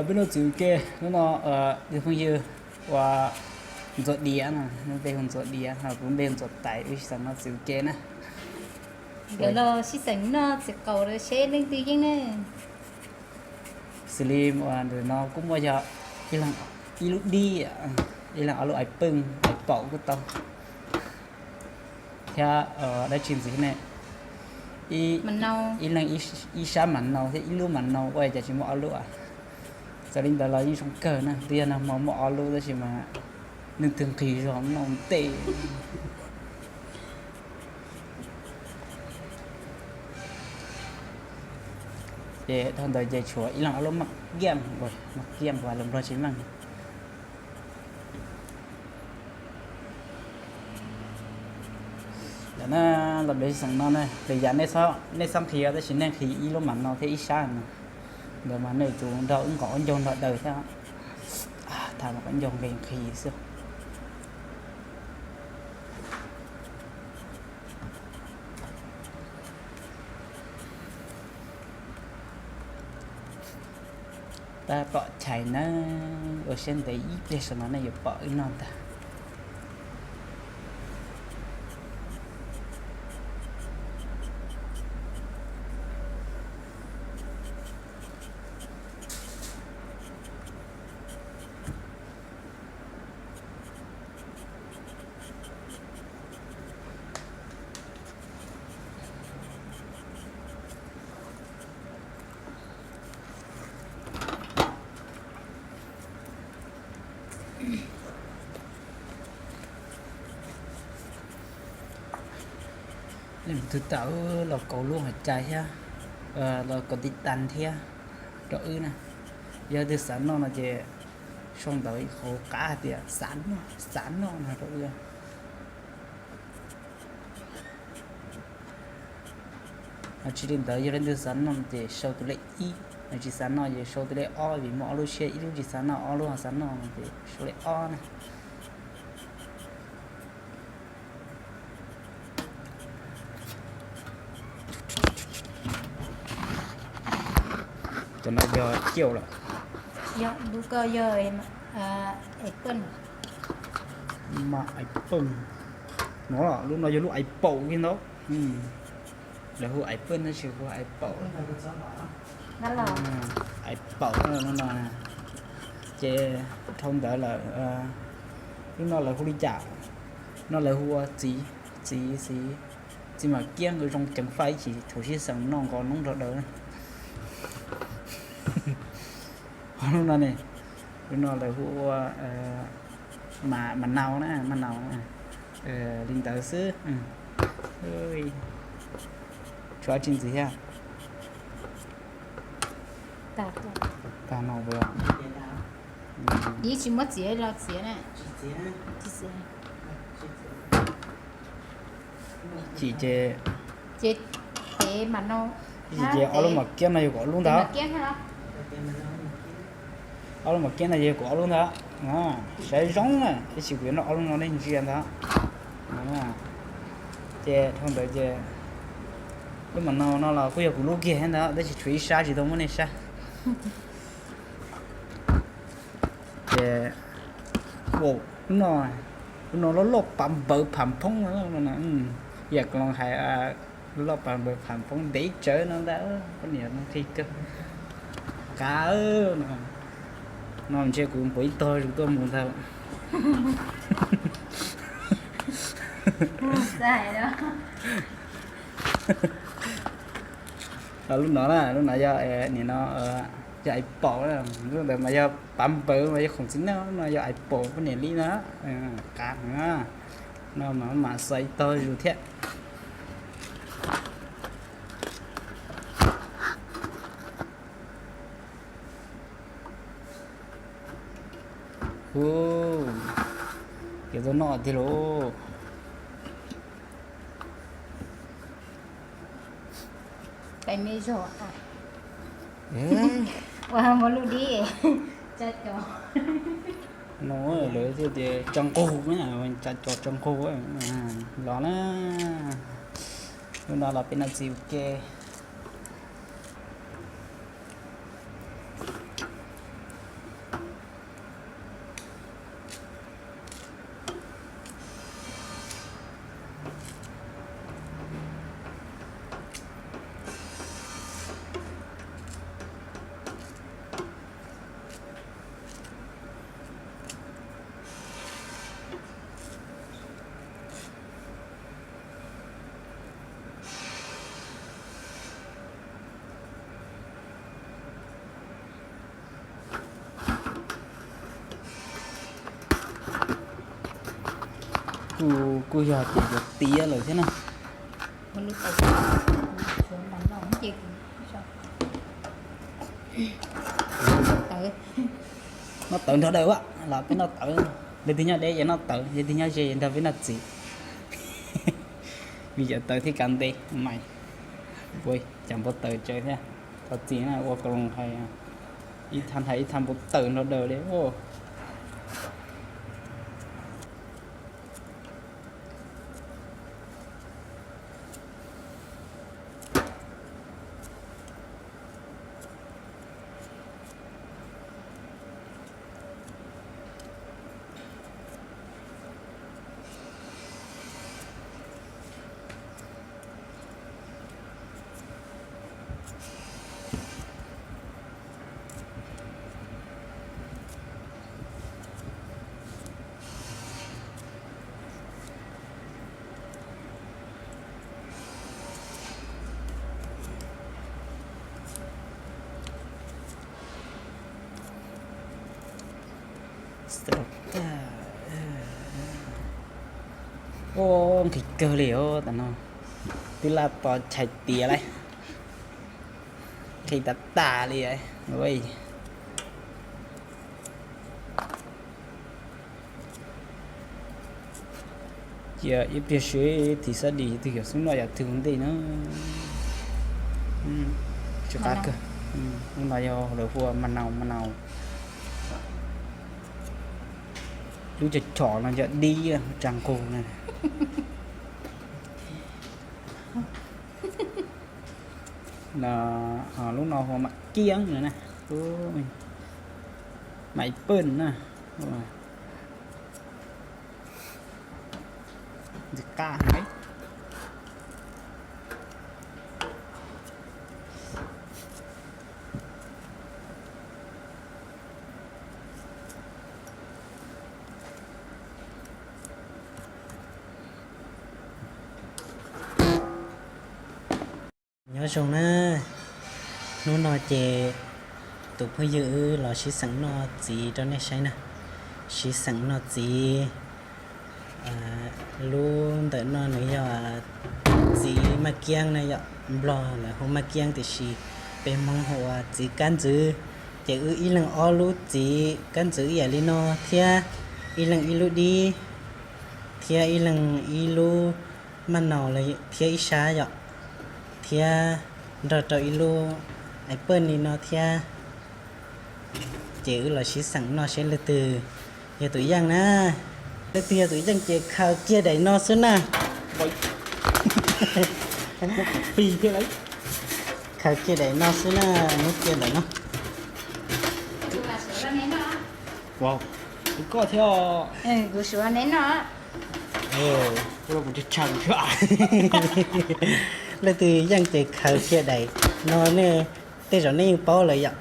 Peb noj txiv ua ke, hnub no tus phooj ywg uas Ntxuam Diav no, npe hu Ntxuam Diav, ho kuv npe hu Ntxuam Tais, wb sib xeem noj txiv ua ke na. Nkawd los sib xeem noj txiv qaub seb leej twg yeej ne. Xws li ntawm no kuj muaj yog ib lub dib, ib leeg ob lub ais pwj, ais paum kuj tau. Thiab dab tsi ntxiv ne, ib leeg ib sab mam nau thiab ib lub mam nau, ua cas tsis muaj ob lub a? Txawm li ntawd los yeej zoo kawg na, twb yog nag hmo muaj ob lub tab sis mas leej twg nqhis zog noj ntej. Ces dhau ntawd ces tshuav ib leeg ob lub maj kiaj, maj kiaj uas lus Nplog tsis meej. Yog na, los peb sib xeem no na, lwm yam nej txhob nqhis tab sis nej nqhis ib lub mam nau thiab ib sab no. Ntawd mas nej yuav tsum nrog wb nqos qaub ncaug nrog daws thiab. Tham qaub ncaug nqis nqhis xwb. Tab tom chais nawb, ua siab ntev ib pliag saum no nej yuav pom wb noj ntag. Leej twg tau los kaus lub hauv cai thiab, los kaus tib tas thiab rau wb na. Yog leej twg xav noj no ces sau ntawv hauv qab hais tias xav noj, xav noj no rau wb. Ho tsis li ntawd yog leej twg xav noj ces sau tus lej ib, ho tsis xav noj ces sau tus lej ob, vim muaj ob lub siab, ib lub tsis xav noj, ob lub ho xav noj no ces sau lej ob na. Cov no yog ciauj lawm. Yog lub ko yog apple. Mas apple. No, lub no yog lub ais paum li ntawd. Lawv hu ais pwj tab sis hu ais paum. Ais paum no. Ces dhau ntawd lawm, lub no lawv hu li cas? No lawv hu ua txiv, txiv, txiv, txiv mam kiab, nkawd zoo ceev faj ib chim thaum sib xeem noj nqos noob nrog daws. Ho lub no ne, lub no lawv hu ua mas, mas nau na, mas nau na. Li ntawd xwb. Tshuav tsis ntxiv thiab. Tag no. Ib tsis muab txiav los txiav na. Chim ces, ces ob lub mam kiab no yog kuv ob lub ntag. Ob lub mam kiab no yog kuv ob lub ntag. Saib zoo na, tab sis kuv yuav noj ob lub no nej ntsia ntag. Ces dhau ntawd ces lub mam nau no los kuj yog kuv lub kiag thiab ntag, tab sis tshuav ib sab tsis tau muab nej saib. Ces, lub no, lub no loj loj pav npawv pham phoob, yam kuv los hais, loj loj pav npawv pham phoob ntev tsawv no ntag, poj niam no nqhis kawg. Qav, no ntshe kuv nquav ib tog zus tuaj mus ntag. Lub no na, lub no yog, nim no yog ais paum, lub ntawd mas yog pav npawv mas yog khoom txiv neej, lub no yog ais paum poj niam li na. Qav heev na, no mas mam xaws ib tog zus thiab. Hu, yuav tau noj tiag lauj. Peb me zog, ua muaj lub dib tsa cov. No lawv thiaj tias tsa nqug, tsa cov tsa nqug los na. Lub no los peb noj txiv ua ke. Kuj yog tias yuav tiav lawm thiab na. Noj tawv nrog daws a, los peb noj tawv. Leej twg nyob deb ces noj tawv, leej twg nyob ze nrog peb noj txiv. Vim cov tawv thiaj kav ntev mas. Ua cas npau taws tsawv thiab. Thov txim na, ua ka loos hais ib thaj hais ib thaj npau taws nrog daws li. Ua nqhis kawg li os, tam no twb laj tos chais tiav lawm, nqhis tas tas li. Cia ib pliag seb thim sab dim twg yog xub noj yam twg ua ntej na. Tsis qab kawg. Lub no yog lawv hu ua ma nau ma nau. Lub cov chom no yog dib tsa nqug na. Lub no hu ua mam kiab na. Mam paj na. Ntxim qab heev. Nyob zoo na, hnub no ces tus phooj ywg wb los sib xeem noj txiv rau nej saib na. Sib xeem noj txiv, lub ntawm no nws yog txiv maj kiab na, yog Nplog lawv hu maj kiab tiam sis peb Hmoob hu ua txiv kab ntxwv. Ces wb ib leeg ob lub txiv kab ntxwv ib yam li no thiab, ib leeg ib lub dib, thiab ib leeg ib lub maj naus thiab ib sab yom, thiab nrog rau ib lub ais paj li no thiab. Ces wb los sib xeem noj seb leej twg yog tus yeej na. Leej twg yog tus yeej ces khaws kiag daim no xwb na. Khaws kiag daim no xwb na, muab kiag daim no. Koj thiab. Leej twg yeej ces khaws kiag daim no ne, tej zaum nej yeej paub lawm yom.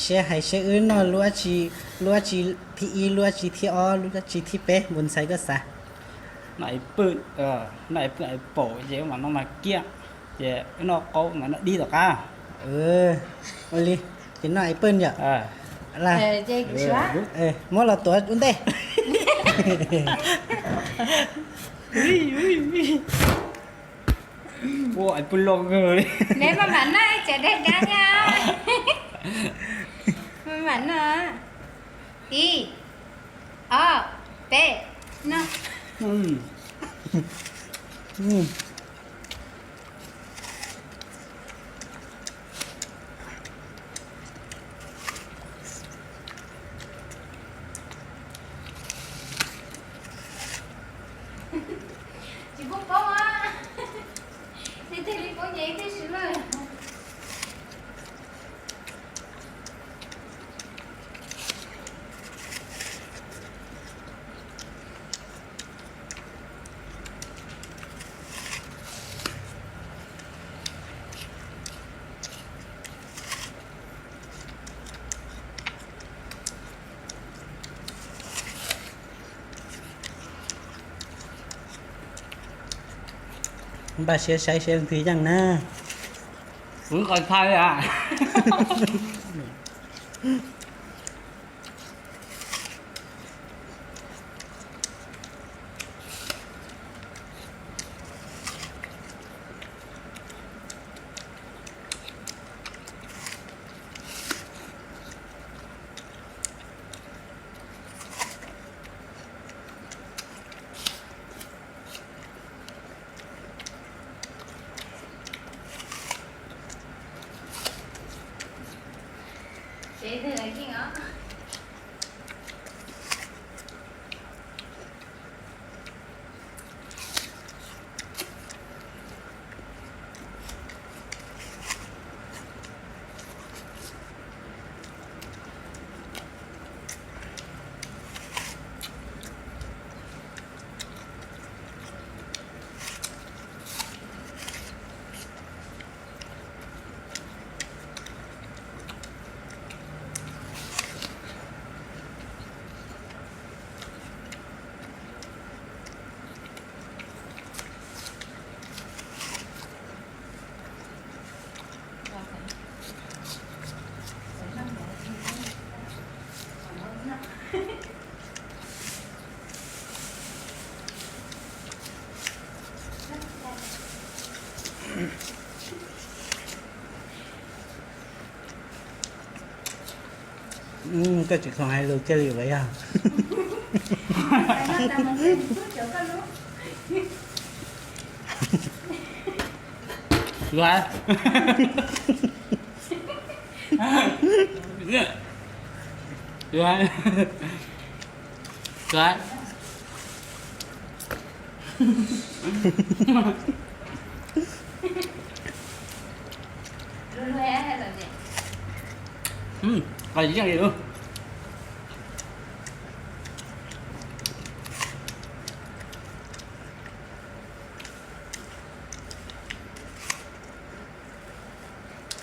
Siab hais seb wb noj lub dab tsi, lub dab tsi thib ib, lub dab tsi thib ob, lub dab tsi thib peb, npus ntxhais koj xav. Noj ais paj, noj ais paj ais paum ces mam noj maj kiab, ces noj qaub mam noj dib tom qab. Ua li, ces noj ais paj yom. Muab los tuav ua ntej. Ua ais paj loj kawg li. Neb maj mam noj, tseem dab dab thiab. Maj mam noj. Ib, ob, peb, noj. Tsis pub paub, nej thiaj li paub nyias ib txhij lawm. Npaj siab saib seb leej twg yeej na. Kuv qhov txhais li a. Koj tsis khoom hais lus kiag li lawm yog?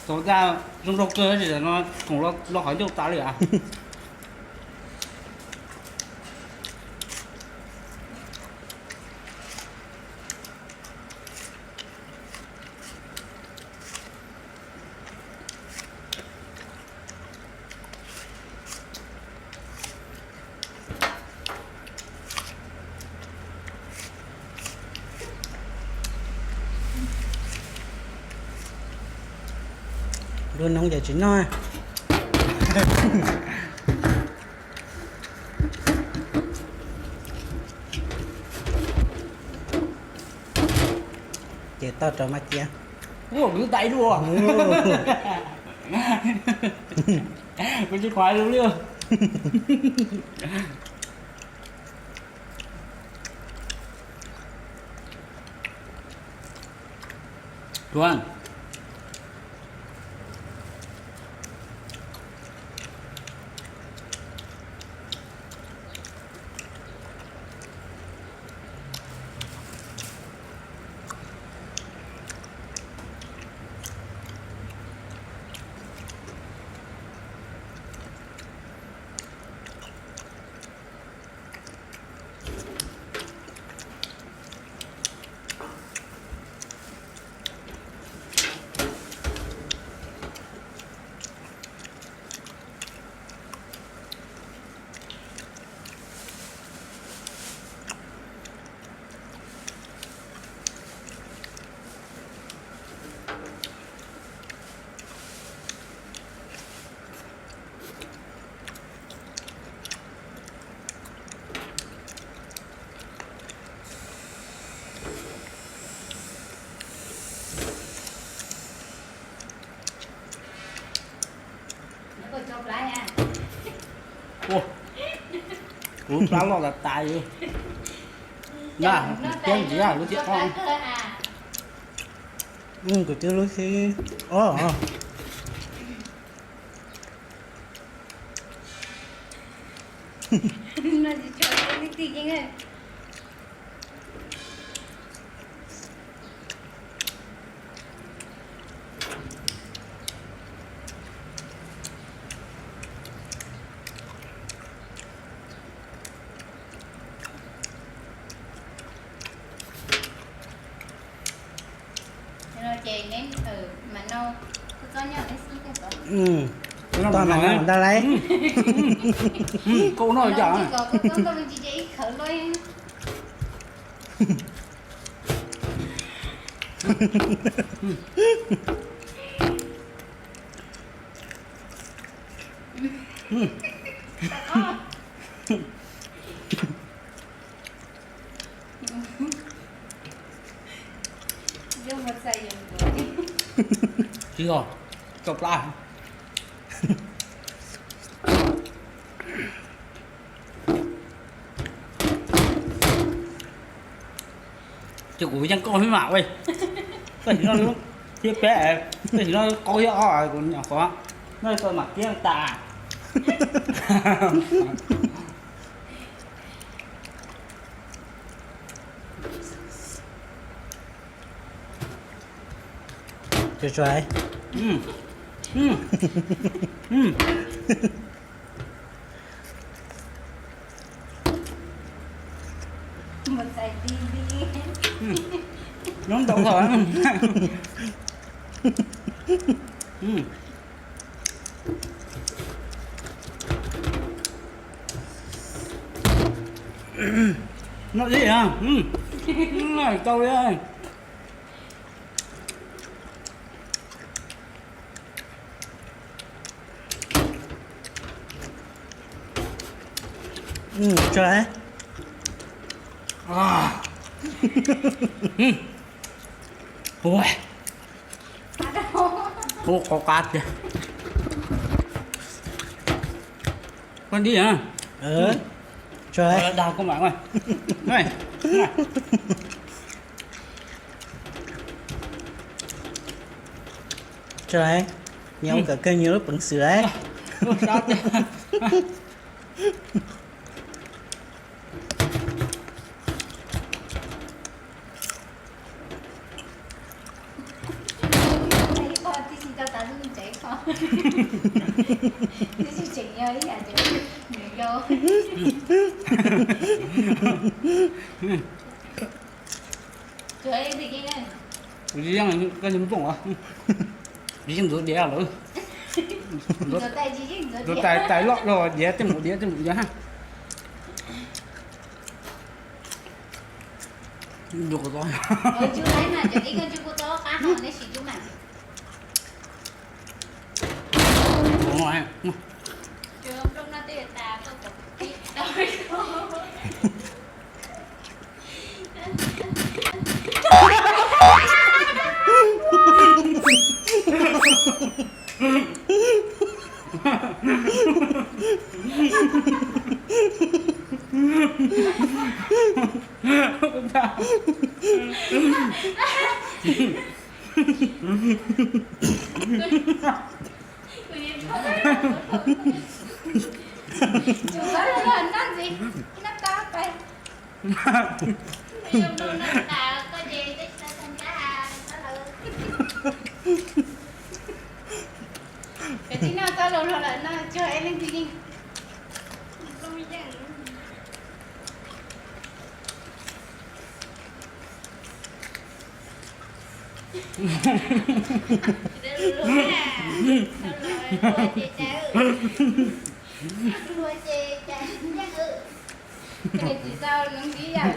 Thaum ntej zoo nraug kawg, no khoom los qhov ncauj tas li as. Lub noob ces tsis noj. Ces toj rau mab ciab. Ua kwv tais dua. Kuv tsis khoom hais lus li. Kuv plab loj tas tas li. Na, tiab ntxiv lub thiab ob. Kuv twb lub thib ob. Toj mas noj ntag lauj. Koj ua noj li cas? Tsis yog, tau plab. Ces kuv yeej koj xwb mas ua. Koj tsis noj thiab peb, koj tsis noj qaub thiab ob, kuv nyuam qhuav noj tau mam kiab tas. Nyob ntau kawg. Noj ib, tau li. Ua, qhov qab tiag. Koj dib na. Dag koj mam. Nyias ua kom kawg nyias lub peev xwm lauj. Kuv tsis yeej, koj tsis nplooj os. Tsis yeej ntxuav diav lawm. Ntxuav tais, tais loj loj diav tej mus diav tej mus diav ha. Cov tsis noj txoj lus no lawm no tsuag ib leeg twg yeej. Tsis tau lub ntiab yam.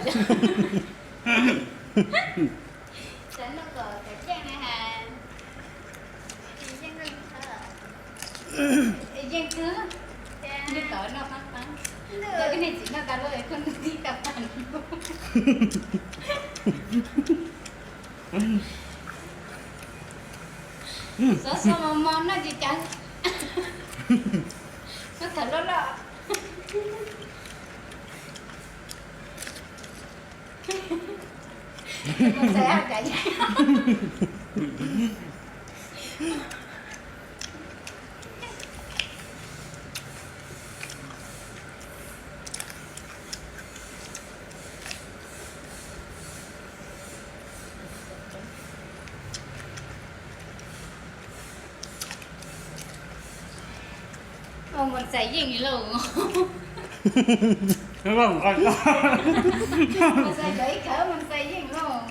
Yeej kawg, yeej tau noj qab qab. Koj niag txiv noj tas luaj es koj noj tib tau tas. Xov xov mos mos noj tsis cas. Noj thaum loj loj. Mus txais yeej lauj. Mus txais cov ib khawv mus txais yeej lauj.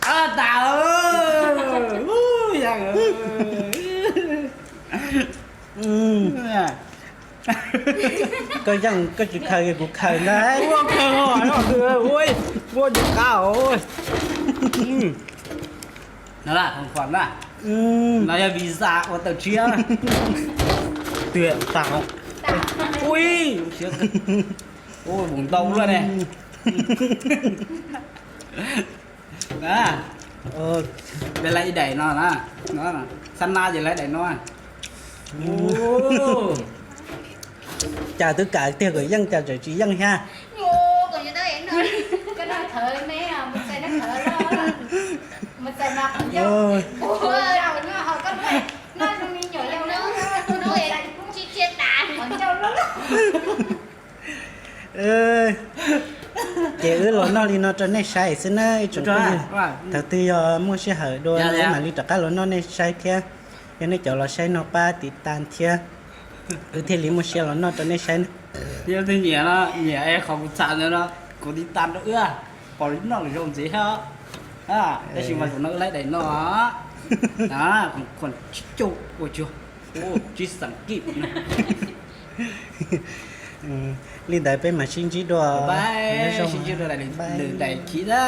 Ab tas, ub, Yeej, koj yeej koj tsis khaws kuv khaws ntag. Ua khaws ho, ua ua qab os. No na, no yog visa ua tawm tshiab. Tiag tas. Ui, ua vum ntau luaj ne. Ua lawv ib daim no na, xab nab ces lawv daim no. Cas twb kam tiag kom yeej cas tseem tsis yeej thiab. Ces wb los noj li no rau nej saib xwb na ib tsoom phooj ywg. Thaum twg yog muaj sij hawm dua wb mam li rov qab los noj nej saib thiab. Yog nej cov los saib no pab tiv tas thiab, wb thiaj li muaj siab los noj rau nej saib na. Yog leej twg nyiam no, nyiam qhov kuv txham ntawd no, kuv tiv tas rau wb, pom li noj lawm zoo ntxiv thiab. Tab sis mas zaum no wb laib daim no, khuam tsib caug ua tsuag, tsib xeem kij. Li ntawd peb mam sib ntsib dua, sib ntsib dua lwm daim khiv na.